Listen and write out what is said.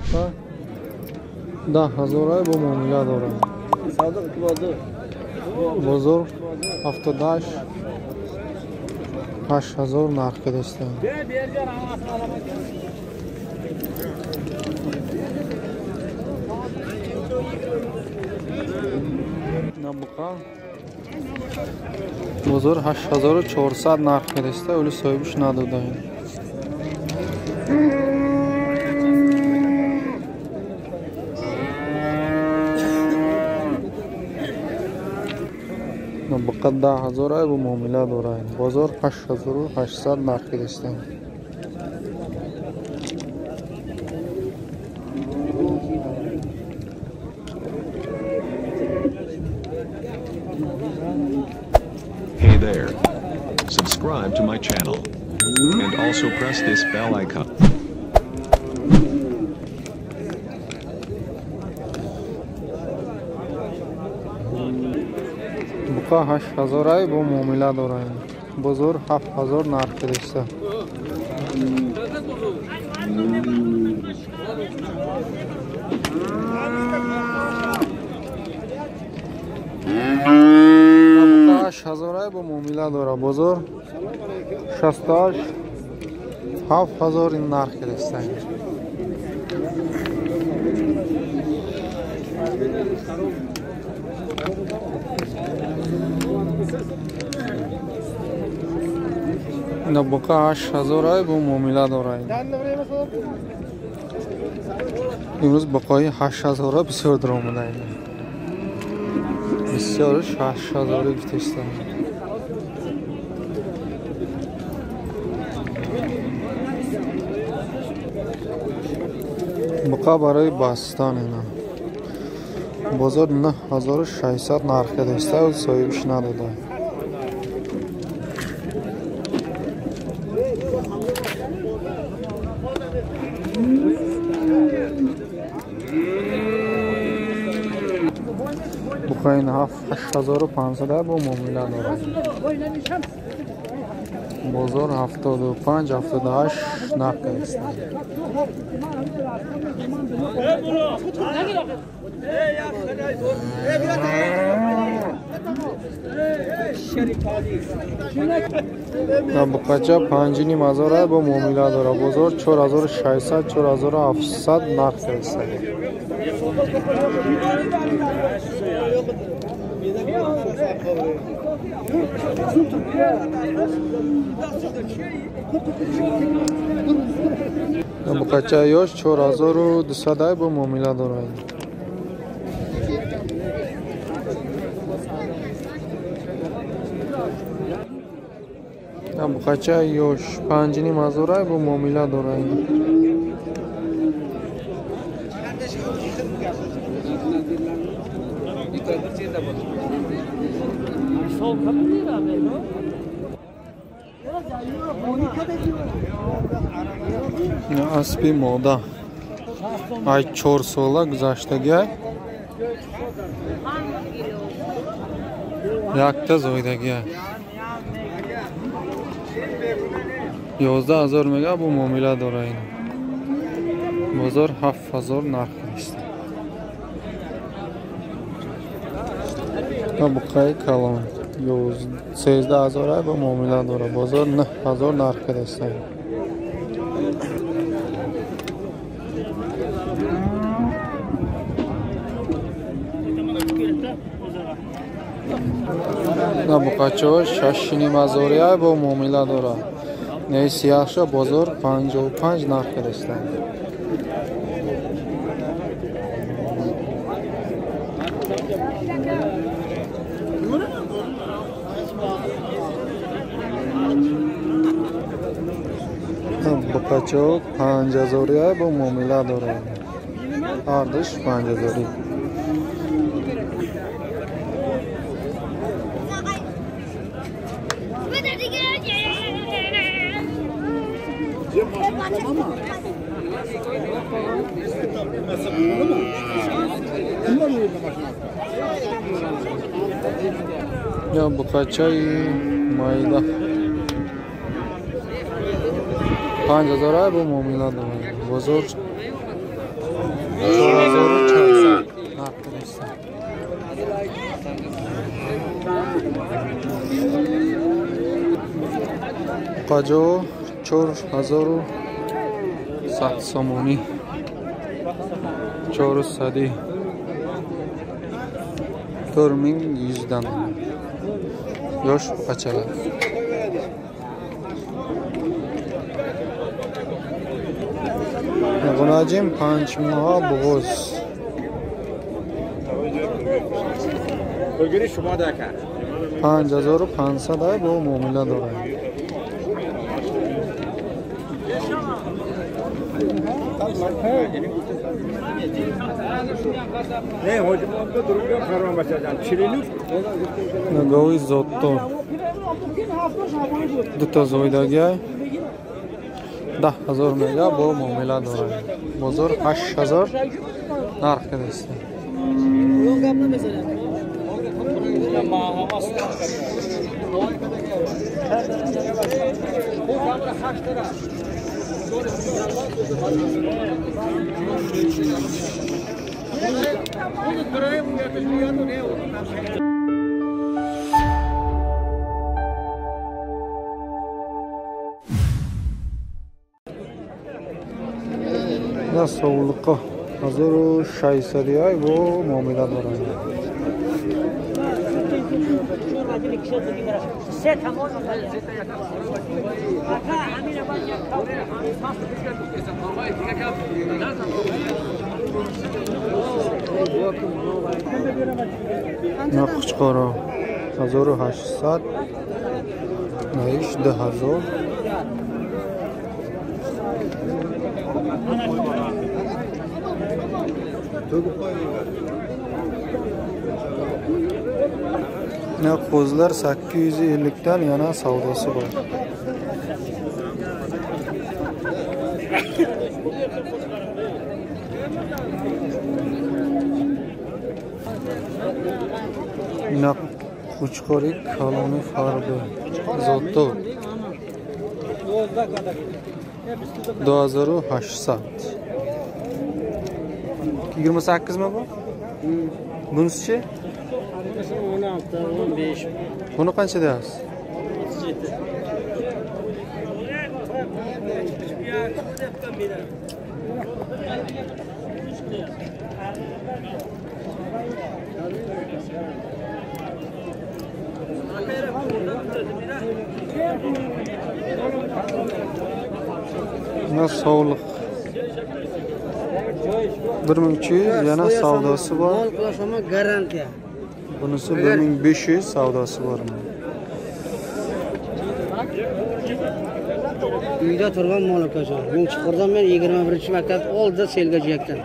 Буқа 10 000 бо муомила дорад. Бозор 78 8000 нарх кардастанд. Буқа бозор 8400 нарх кардаста, вале соҳибаш надодаем. Буқа 10 000 бо муомила дорад. Бозор 8800 нарх кардастанд. Hey there. Subscribe to my channel. And also press this bell icon. Буқа 8000 бо муомила дорад. Бозор 7000 нарх кардааст. Буқа 8000 бо муомила дорад. Бозор 68 7000 ин нарх кардааст. Буқа 8000 бо муомила дорад. Имрӯз буқои 8000 бисёр даромадаанд. Бисёрш 8000 гуфтаистанд. Буқа барои бастан ина. Бозор 9600 нарх кардааст, соҳибаш надода. Буқа ин 8500 бо муомила дорад. Бозор 75 78 нарх кардааст. Буқача 5500 бо муомила дорад. Бозор 4600 4700 нарх кардааст. Буқача ёш 4200 бо муомила дорад. Буқача ёш 5500 бо муомила дорад. Аспи мода ай 4 сола гузаштагиай, якта зоидагиай. 11 000 мега бо муомила дора ин. Бозор 7000 нарх аст. Буқаи калон 13 000 бо муомила дора. Бозор 9000 нарх аст. Буқачаҳо 6500 бо муомила дорад. Не сияҳша бозор 55 нарх кардастанд. Буқачаҳо 5000 бо муомила дорад. Ҳардуш 5000. Я буқачаи майда 5000 бо муомила дорад. Бозор 4400 нарх кардааст. Қаҷо 4100 сомонӣ. 400 4100 dan yosh buqachalar. G'unajim 5 moha bo'g'oz. 5500 бо муомила дорад. Гови зоддор дута зоидагиай 10 000 мега бо муомила дорад. Бозор 8000 нарх кардааст. На совлиқо 1600 ай бо муомила дорад. На қучқоро 1800, наиш 2000. На qo'zlar 850 dan yana savdosi bor. Ina qo'chqori kaloni farbi zotdor 2800. 28 mi bu? Bunisi-chi? 16, 15. Buni qancha deyapsiz? 37. Buna sovliq 1200 yana savdosi bor. Mol qilasama garantiya. Bunisi 1500 savdosi bor. Uyda turgan mol akajon. Men chiqirdan men 21-maktab oldida selga jiyakdan.